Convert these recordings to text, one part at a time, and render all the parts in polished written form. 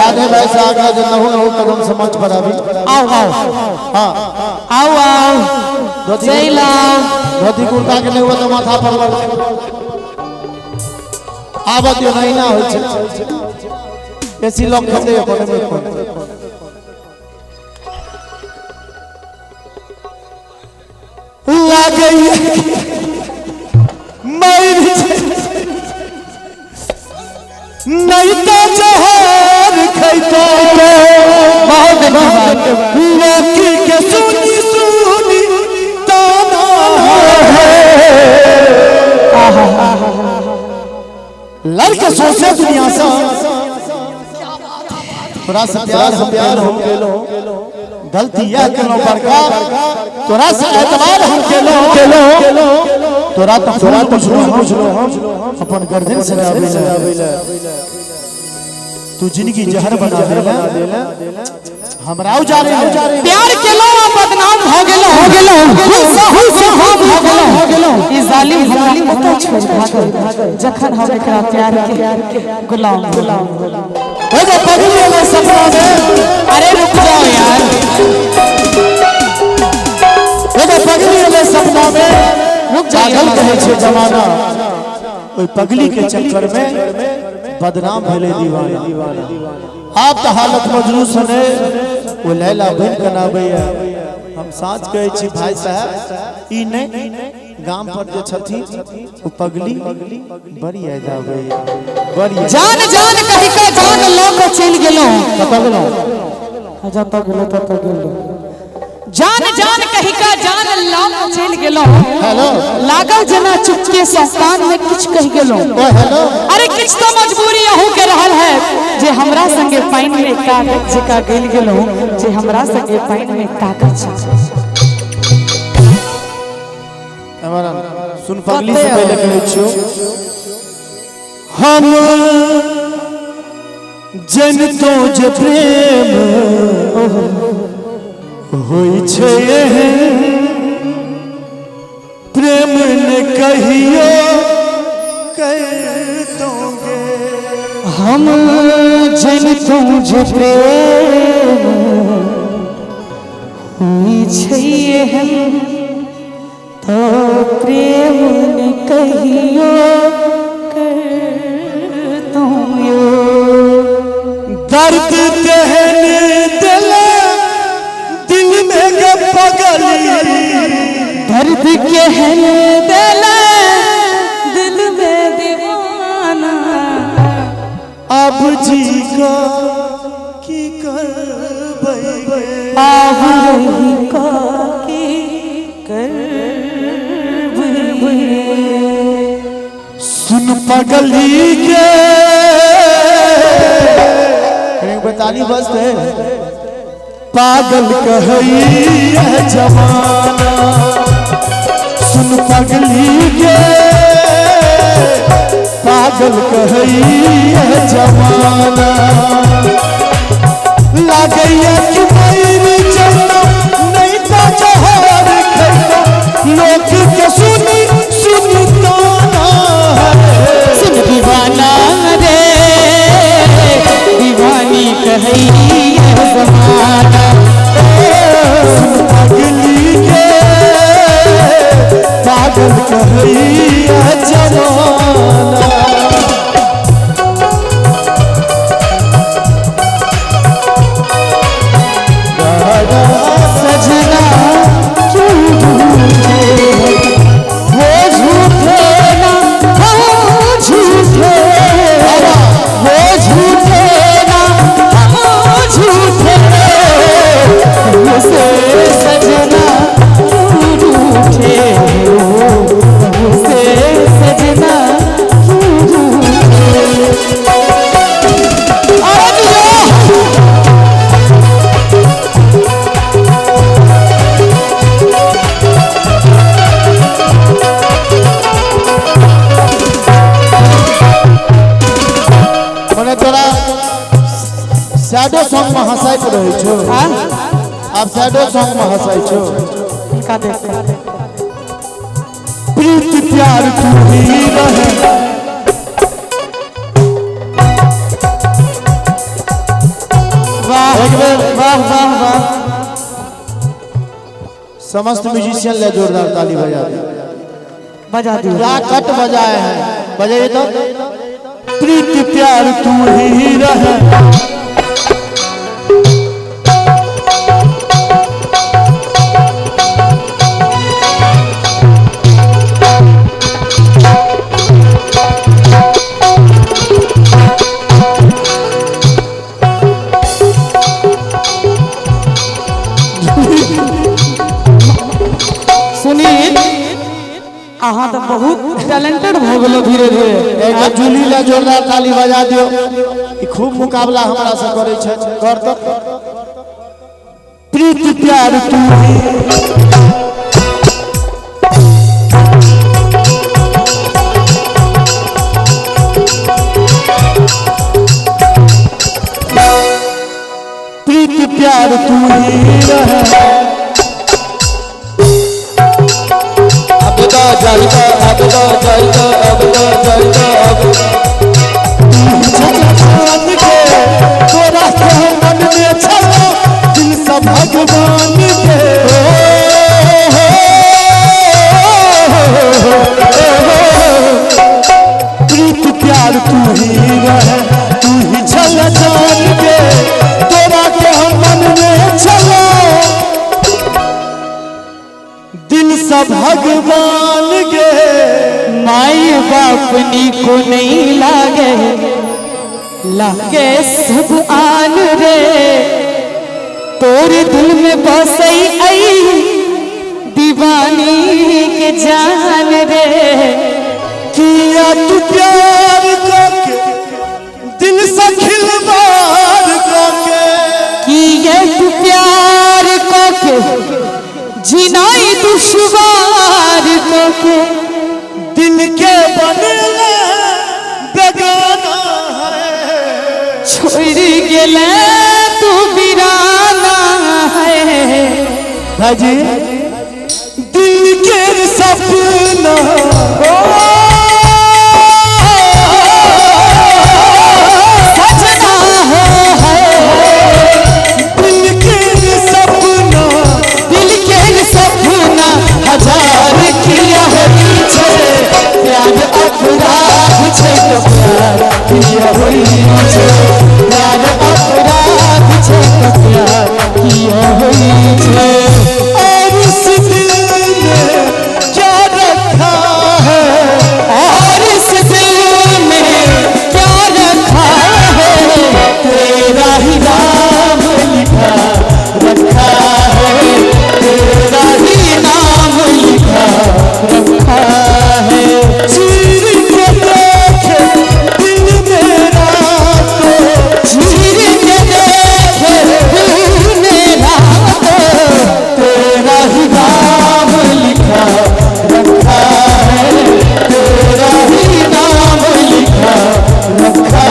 राधे भाई से आग्रह जे नहु नहु कदम से मंच पर आबी। आओ आओ। हाँ। आओ आओ। धोती चलि आओ। धोती कुर्ता के नहि हुए तऽ माथा पर लग आबऽ दियौ, नहीं ना होइ छै बेसी लोग खेतै अपन एहिमे कोन। लागैए मरि नहीं तो जहर खैतो। बहुत दिन के बाद। लोकी के सुनी सुनी ताना है, लड़के सोचे दुनिया से तोरा से प्यार हम प्यार हम केलो, गलती यह केलो बड़का, तोरा से एतबार हम केलो केलो, तोरा तो तोरा तो बुझलो हम अपन गर्दन से लाबे, तू जिंदगी जहर बना देला हमरा उजारे। प्यार केलो आ बदनाम भ गेलो, हो गेलो हुल से हम भ गेलो, हो गेलो। ई जालिम हमरा कतौ छोड़ भागल जखन हम एकरा प्यार के गुलाम गुलाम। ओ जे पगली एलै सपना में। अरे रुक जाओ यार। ओ जे पगली एलै सपना में, रुक जाइए। पागल कहै छै जमाना, ओहि पगली के चक्कर में बदनाम भेलै दीवाना। आब तऽ हालत मजनू सने ओ लैला बनि के नाबैया। हम साँच कहै छी भाई साहब, ई नहि गाम पर जे छथिन ओ पगली बड़ी याद आबैया, बड़ी याद। जान जान कहि के जान लऽ के चलि गेलहुँ। कतऽ गेलहुँ? जतऽ गेलहुँ ततऽ गेलहुँ। जान जान कहि के जान लऽ के चलि गेलहुँ। हेलो। लागल जेना चुपके सँ कान में किछु कहि गेलहुँ। ओ हेलो। अरे किछु तो मजबूरी अहू के रहल है जे हमरा संगे पानि में कागज जकाँ गलि गेलहुँ, जे हमरा संगे पानि में कागज जकाँ। हमारा सुन पगली से पहले कहै छियौ, हम जनितो जे प्रेम होइ छै एहन, प्रेम ने कहियो करितोगे। हम जनितो जे प्रेम होइ छै एहन, तो प्रेम ने कहियो करतौं यो। दर्द तेहन दिल दिल में गे पगली, दर्द केहन दिल दिल में दीवाना, अब जी का की करबै, अब रही का की करबै। सुन पगली के ताली बजते, पागल कहैया जमाना। सुन पगली के पागल कहैया जमाना, लागैया कि मरि जइतौ नहीं तो जहर खैतौ, लोक के सुनी सुनी ताना है। सुन दीवाना रे दीवानी कहैया जमाना, सुन पगली के पागल कहैया जमाना। सजना क्यों झूठे, वो झूठे ना हम झूठे, वो झूठे ना हम झूठे, तुमसे सजना क्यों रूठे हो, तुमसे सजना क्यों रूठे। अरे जियो। मने तोरा सैडो सॉन्ग में हंसाइत रहै छौ। हाँ? आब सैडो सॉन्ग में हंसाइ छौ। किनका देखते? प्रीत प्यार तू ही रहे, एक बेर वाह वाह वाह। समस्त म्यूजिशियन ले जोरदार ताली बजा दी। बजा दियो। क्या कट बजाए हैं, बजाइए तो। प्रीति प्यार तू ही रहे, सुनील अहाँ तो बहुत टैलेंटेड भऽ गेलो धीरे धीरे। एक जूली ला जोरदार ताली बजा दियो। ई खूब मुकाबला हमरा से करे छै, कर तो। प्रीति प्यार तू ही, प्रीति प्यार तू ही रहे। अब तो जाइता, अब तो जाइता, अब तो जाइता, अब भगवान के तोरा के मन में छलो दिल सब भगवान के। प्रीत प्यार तू ही रहे, तू ही छल जान के तोरा के मन में छलो दिल सब भगवान के। माई बाप नी को नहीं लागे, लागे सब आन रे। तोर दिल में बसई आई दीवानी के जान रे। किया तू प्यार करके दिल से खिलवाड़ करके, किया तू प्यार करके जिनाई दुश्वार करके, दिल के बनेले बेगाना है। छोड़ गेले तू वीराना है। भाई जी दिल के सपना सजना है, दिल के सपना, दिल के सपना हजार किया है पीछे। प्यार अपराध छै तो प्यार किया होई छै, प्यार अपराध छै तो प्यार किया होई छै। और इस दिल में क्या रखा है, और इस दिल में क्या रखा है, तेरा ही नाम लिखा रखा है, तेरा ही नाम लिखा रखा है। चीर के देखे दिल मेरा तो, चीर के देखे दिल मेरा तो, तेरा ही नाम लिखा रखा है, तेरा ही नाम लिखा रखा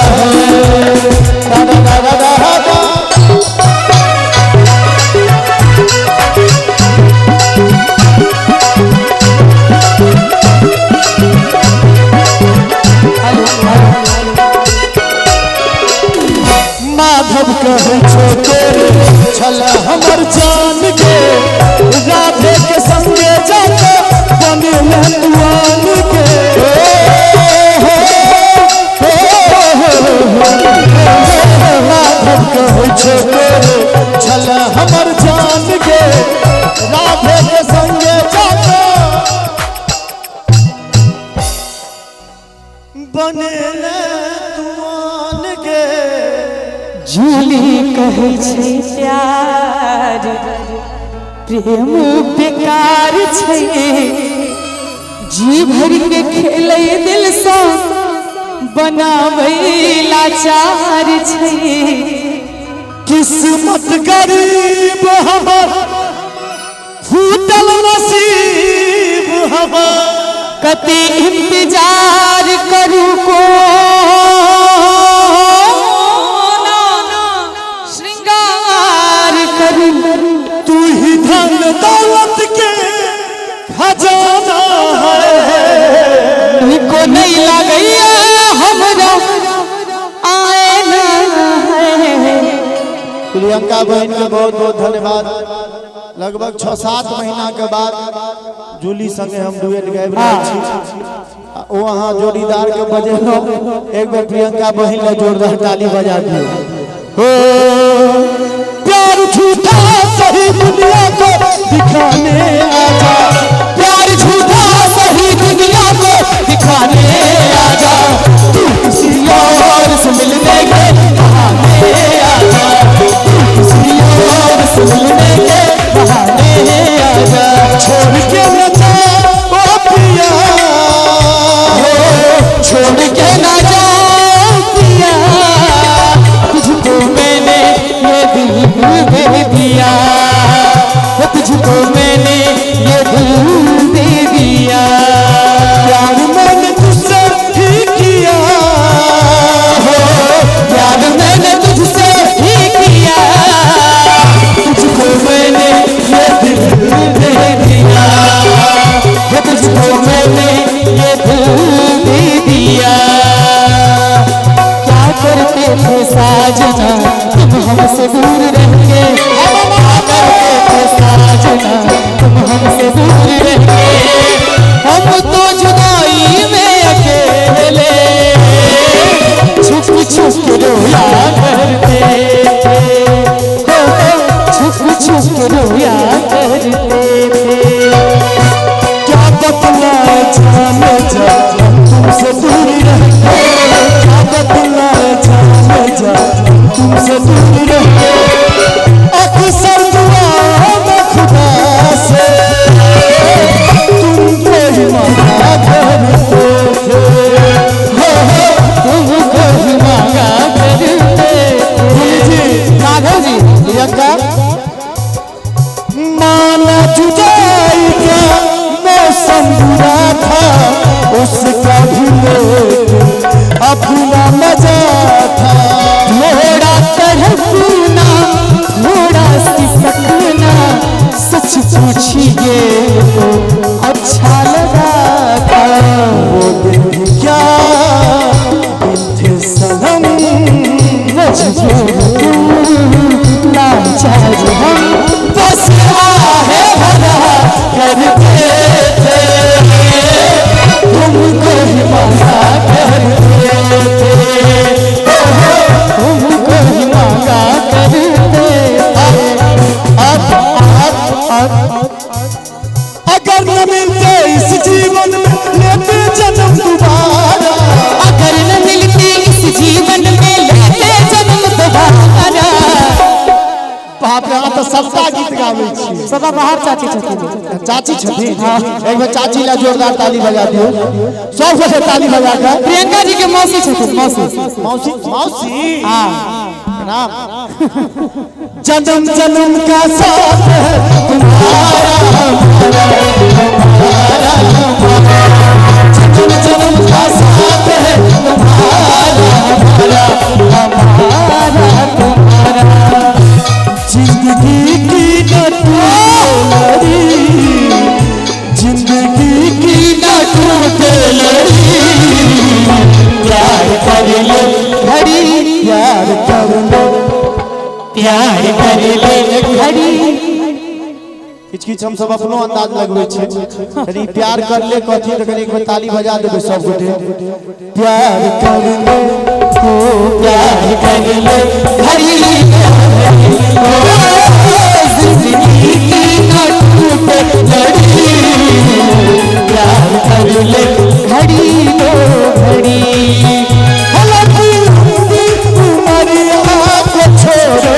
है। दा दा दा दा दा दा। माधव कहै छो तोरे छल हमर जान के, राधे के संगे जाके बनेले तुआन के। माधव कहै छो तोरे छल हमर जान के, राधे के संगे जाके बनेले तुआन के। जूली कहै छै प्यार प्रेम बेकार छै, जी भर के खेलै दिल सँ बनाबै लाचार छै। किस्मत गरीब हमर फूटल नसीब हमर, कते इंतजार करू को श्रृंगार करू, तू ही धन दौलत के खजाना है। को नहीं लगैया हमरा आए ना है। प्रियंका बहन के बहुत बहुत धन्यवाद। लगभग 6-7 महीना के बाद जूली संगे हम डुएट गाबि रहल छी। ओ अहाँ जोड़ीदार के बजेलहुँ, एक बेर प्रियंका बहन ले जोरदार ताली बजा दियौ। हो प्यार झूठा सही दुनिया को दिखाने आजा, प्यार झूठा सही दुनिया को दिखाने आजा, तू किसी और से मिलने के बहाने आजा, तू किसी और से मिलने के बहाने आजा, छोड़ के न जा ओ पिया, छोड़ के न जा पिया, तुझको मैंने ये दिल दे दिया, तुझको मैंने ये दिल दे दिया, प्यार मैंने तुझसे ही किया, हो प्यार मैंने तुझसे ही किया, तुझको मैंने ये दिल दे दिया, तुझको मैंने ये दिल दे दिया। क्या करते थे साजना तुम हमसे दूर रह के, क्या करते थे साजना तुम हमसे दूर रह के, हम तो जुदाई में अकेले छुप छुप रोया करते थे, छुप छुप रोया करते थे। क्या बतलाए जाने जा तुमसे दूर रह के, क्या बतलाए जाने जा तुमसे दूर रह के, अक्सर दुआ में खुदा से तुमको ही मांगा करते थे, हो तुमको ही मांगा करते थे। जी राघव जी प्रियंका माना जुदाई का मौसम बुरा था, उसका भी लेकिन अपना मजा था, थोड़ा तड़पना थोड़ा सिसकना, सच पूछिए तो अच्छा लगा था, वो दिन भी क्या दिन थे सनम, मजबूर तुम लाचार हम, बस आहे भरा करते थे, तुमको ही मांगा करते थे, तुमको ही मांगा करते थे। अब अगर न मिलते इस जीवन में लेते जन्म दोबारा, अगर न मिलते इस जीवन में लेते जन्म दोबारा। बाप रे, अहाँ तो सबटा गीत गाबै छी। सदा बाहर चाची छथिन, चाची छथिन, एक बेर चाची ला जोरदार ताली बजा दियौ, सब गोटे ताली बजा के। प्रियंका जी के मौसी छथिन, मौसी मौसी मौसी हाँ नाम। जन्म जन्म का साथ है तुम्हारा हमारा, हमारा हमारा, जन्म जन्म का साथ है तुम्हारा हमारा, हमारा तुम्हारा। जिंदगी की न टूटे लड़ी, जिंदगी की न टूटे लड़ी, प्यार कर ले घड़ी, प्यार कर ले, प्यार कर ले घड़ी। किछ किछ हम सब अपनो अंदाज लगबै छी, कनी प्यार कर ले कथी तऽ कनी एक बेर ताली बजा देबै सब गोटे। प्यार कर ले, ओ प्यार कर ले घड़ी, ओ जिंदगी की न टूटे लड़ी, प्यार कर ले घड़ी दो घड़ी। लंबी लंबी उमरिया को छोड़ो,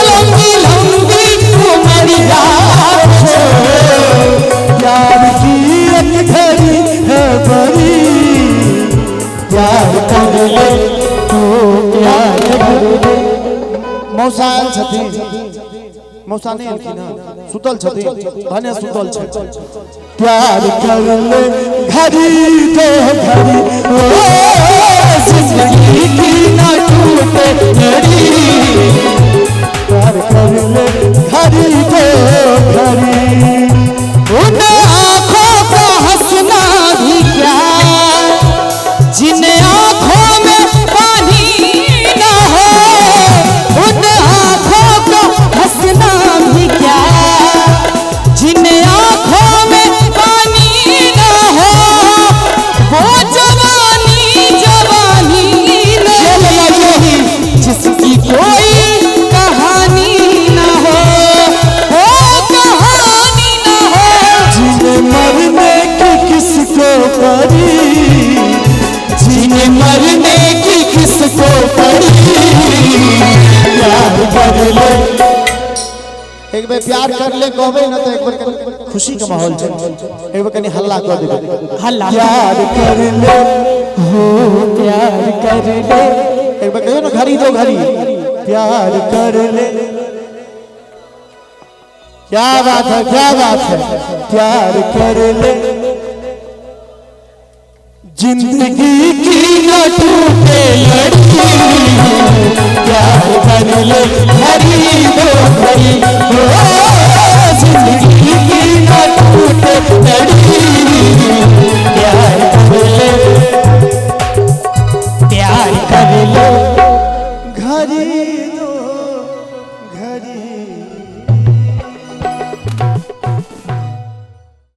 लंबी लंबी उमरिया छोड़ो, प्यार की एक घड़ी है बड़ी, प्यार कर ले तो प्यार कर ले। मौसा आयल छथिन, मौसा नहीं एलखिन हँ, सुतल छथिन, भने सुतल छथिन। प्यार कर ले घड़ी दो घड़ी, ओ जिंदगी की न टूटे लड़ी, प्यार कर ले घड़ी दो घड़ी। उन आँखों का हंसना भी क्या, जिन आँखों में पानी न हो, उन आँखों एक बेर प्यार कर ले कहबै ना तो एक बेर कनी खुशी के माहौल छै, एक बेर कनी हल्ला कऽ देबै। हल्ला। प्यार कर ले, हो प्यार कर ले। एक बेर कहियो ना घड़ी दो घड़ी, प्यार कर ले। क्या बात है, क्या बात है, प्यार कर ले। जिंदगी की न टूटे लड़ी, प्यार कर ले घड़ी दो घड़ी। ओ जिंदगी की न टूटे लड़ी, प्यार कर ले, प्यार कर ले। घड़ी दो घड़ी।